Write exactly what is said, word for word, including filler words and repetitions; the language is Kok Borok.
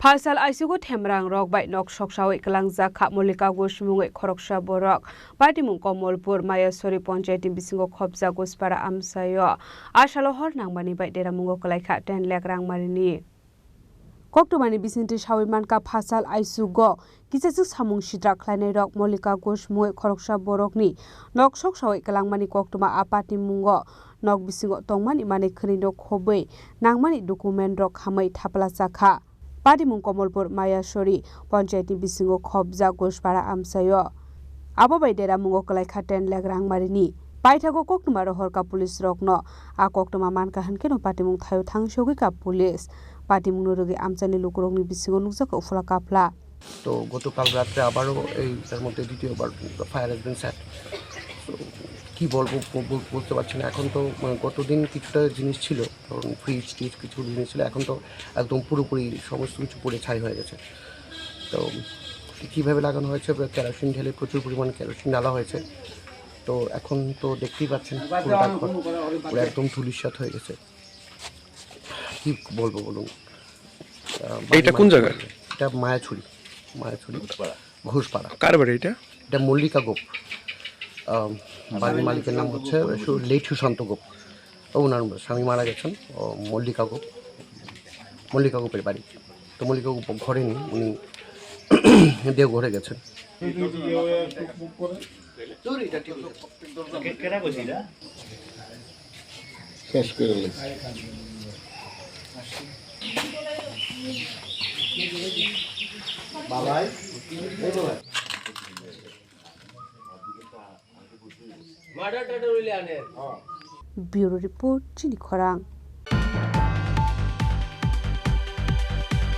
Phasal aisugo themrang rok bai nok soksawi kwlangjak kha Molika Ghosh mungwi khoroksa borok. Patimung Komolpur Mayasori Panchayat ni bisingo khopjak Ghoshpara amchaio. A salo hor nangmani bai deramungo kwlaikha ten lakh rangmarini. Koktwmani bisingtwi sawi mankha, phasal aisugo kisachwk samung sitra khlainairok Molika Ghosh mungwi khoroksa borokni nok soksawi kwlangmani koktwma a patimungo nok bisingo tongmani manwi khwnwino khobwi nangmani document rok khamwi thapla chakha. Patimung Komolpur Mayasori Panchayat ni bisingo khopjak Ghoshpara amchaio. Abo bai deramungo kwlaikha ten lakh rangmarini. Paithago koktwma rohorkha police rokno. A koktwma mankha hwnkhe no patimung thaio thangsogwikha police. Patimungno rwgwi amchaini lukurokni bisingo nukjakha uphla kaphla. তো গতকাল রাত্রে আবারও এই তার মধ্যে দ্বিতীয়বার fire has been set. তো কী বলবো, ব- ব- বলতে পারছি না। এখন তো, মানে, গত দিন কিছুটা জিনিস ছিল, ধরুন, ফ্রিজ টিজ কিছু জিনিস ছিল, এখন তো একদম পুরোপুরি সমস্ত কিছু পুড়ে ছাই হয়ে গেছে। তো কীভাবে লাগানো হয়েছে, কেরোসিন ঢেলে, প্রচুর পরিমাণ কেরোসিন ঢালা হয়েছে। তো এখন তো দেখতেই পাচ্ছেন পুরোটা ঘর পুরো একদম ধূলিসাৎ হয়ে গেছে। কি বলবো বলুন? আহ, বাড়ি এইটা কোন মালিক জায়গা? এটা মায়াছড়ি, মায়াছড়ি, ঘোষপাড়া। কার বাড়ি এটা? এটা মল্লিকা গোপ। আহ, বাড়ির মালিকের নাম হচ্ছে সু- লেট সুশান্ত গোপ। ও, ওনার স্বামী মারা গেছেন। ও, মল্লিকা গোপ, মল্লিকা গোপের বাড়ি। তো মল্লিকা গোপ ঘরে নেই, উনি দেওঘরে গেছেন। শেষ করে লেছি। Bureau Report, Chini Khorang.